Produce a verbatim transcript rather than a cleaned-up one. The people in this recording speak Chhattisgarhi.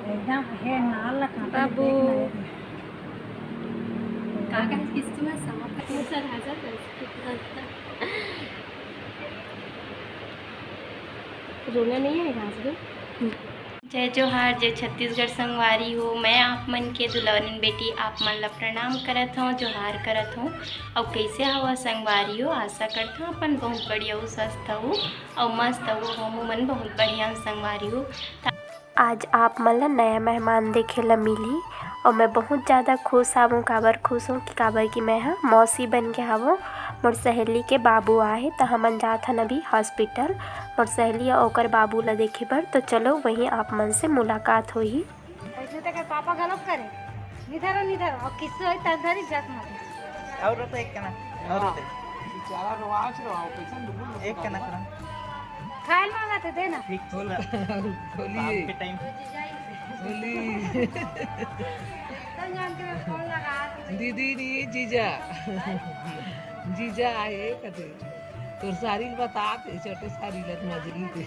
एकदम हे नाल ला कांटा बाबू। देखना है। का का किस्तु में समाप्त हो सर, आ जा सर। रोना नहीं आएगा आज भी। जय जोहार, जय छत्तीसगढ़ संगवारी हो। मैं आप मन के दुलौनिन बेटी आप मन ला प्रणाम करत हौं, जोहार करत हौं। अउ कइसे हवव संगवारी हो? आशा करत हौं अपन बहुत बढ़िया हो, स्वस्थ हो अउ मस्त हो। हमू मन बहुत बढ़िया हो संगवारी हो। आज आप मन ला नया मेहमान देखे ला मिलही अउ मैं बहुत ज़्यादा खुश हावों। काबर खुश हों कि काबर कि मैं ह मौसी बन के हावों। मोर सहेली के बाबू आए हे, त हमन जात हन अभी हॉस्पिटल मोर सहेली अउ ओकर बाबू ला देखे बर। तो चलो, वहीं आप मन से मुलाकात होही। वैसे तो कर पापा गलत करे, निधर निधर, और किस्सो है तंदरी जत मत। और रोता एक कना, और रोता। बेचारा रोवाच रहा, कैसन दुबुल एक कना करा। खाए मांगा थे, देना। ठीक, थोड़ा। बोलिए। काम के टाइम। बोलिए। दीदी नी जीजा। जीजा आए कते। तोर सारी बतात हे, छोटे सारी लत मजरी थे।